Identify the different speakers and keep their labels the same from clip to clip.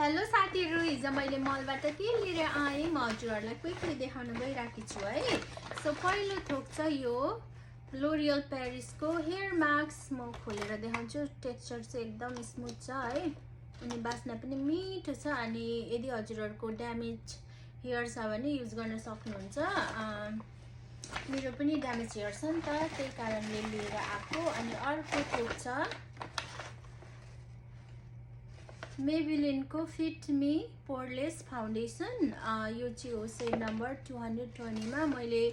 Speaker 1: Hello साथीहरु, हिजो मैले मलबाट के लिएर आएँ म हजुरहरुलाई क्विकली देखाउन गइराखेको छु है। सो पहिलो थोक छ यो लोरियल पेरिसको हेयर मास्क। म खोलेर देखाउँछु। टेक्सचर चाहिँ एकदम स्मुथ छ है, अनि बास्ना पनि मिठो छ। अनि यदि हजुरहरुको ड्यामेज हेयर छ भने युज गर्न सक्नुहुन्छ। मेरो पनि ड्यामेज हेयर छ नि त, त्यही कारणले लिएर आएको। अनि अर्को थोक छ मेबेलिन को फिट मी पोरलेस फाउन्डेसन। यो चाहिँ हो सेड नम्बर 220 मा। मैले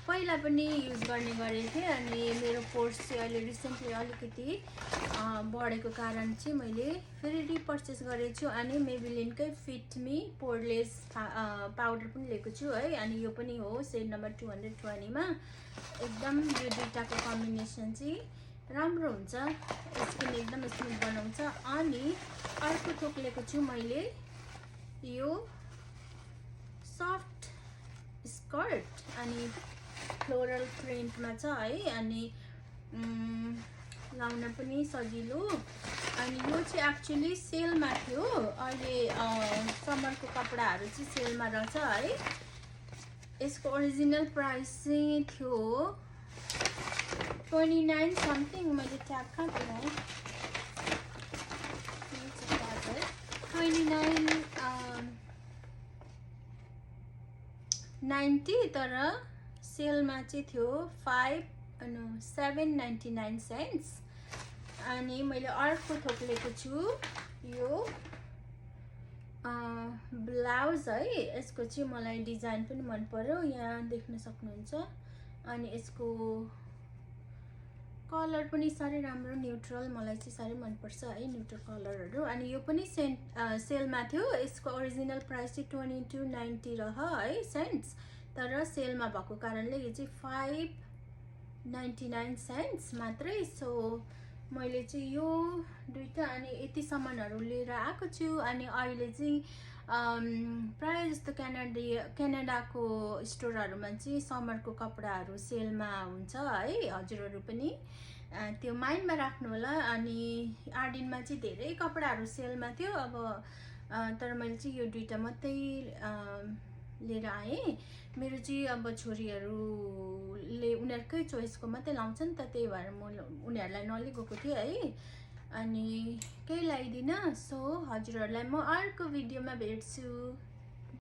Speaker 1: पहिला पनि युज गर्ने गरेको थिएँ, अनि मेरो पोर्स चाहिँ अहिले रिसेन्टली अलिकति बढेको कारण चाहिँ मैले फेरि रिपर्चेस गरेको छु। अनि मेबेलिनकै फिट मी पोरलेस पाउडर पनि लिएको छु है। अनि यो पनि हो सेड नम्बर 220 मा। एकदम यो दुईटाको कम्बिनेसन चाहिँ राम्रो हुन्छ, स्किन एकदम स्मुथ बनाउँछ। अनि अर्को थोक लिएको छु मैले यो सफ्ट स्कर्ट, अनि फ्लोरल प्रिन्टमा छ है। अनि लाउन पनि सजिलो। अनि यो चाहिँ एक्चुअली सेलमा थियो। अहिले समरको कपडाहरू चाहिँ सेलमा रहेछ है। यसको ओरिजिनल प्राइस चाहिँ थियो 29 समथिङ। मैले ट्याग कहाँ पुऱ्याएँ? 90, तर सेलमा चाहिँ थियो 7.99 सेन्ट्स। अनि मैले अर्को थोक लिएको छु यो ब्लाउज है। यसको चाहिँ मलाई डिजाइन पनि मन पर्यो, यहाँ देख्न सक्नुहुन्छ। अनि यसको कलर पनि साह्रै राम्रो, न्यूट्रल। मलाई चाहिँ साह्रै मन पर्छ है न्यूट्रल कलरहरू। अनि यो पनि सेलमा थियो। यसको ओरिजिनल प्राइस चाहिँ 22.90 रह है सेन्ट्स, तर सेलमा भएको कारणले यो चाहिँ 5.99 सेन्ट्स मात्रै। सो मैले चाहिँ यो दुईटा अनि यति सामानहरू लिएर आएको छु। अनि अहिले चाहिँ प्राय जस्तो क्यानाडाको स्टोरहरूमा चाहिँ समरको कपडाहरू सेलमा हुन्छ है। हजुरहरू पनि त्यो माइन्डमा राख्नु होला। अनि आर्डिनमा चाहिँ धेरै कपडाहरू सेलमा थियो अब, तर मैले चाहिँ यो दुईटा मात्रै लिएर आएँ। मेरो चाहिँ अब छोरीहरूले उनीहरूकै चोइसको मात्रै लाउँछ नि त, त्यही भएर म उनीहरूलाई नलिएको थिएँ है। अनि केही लगाइदिनँ। सो हजुरहरूलाई म अर्को भिडियोमा भेट्छु।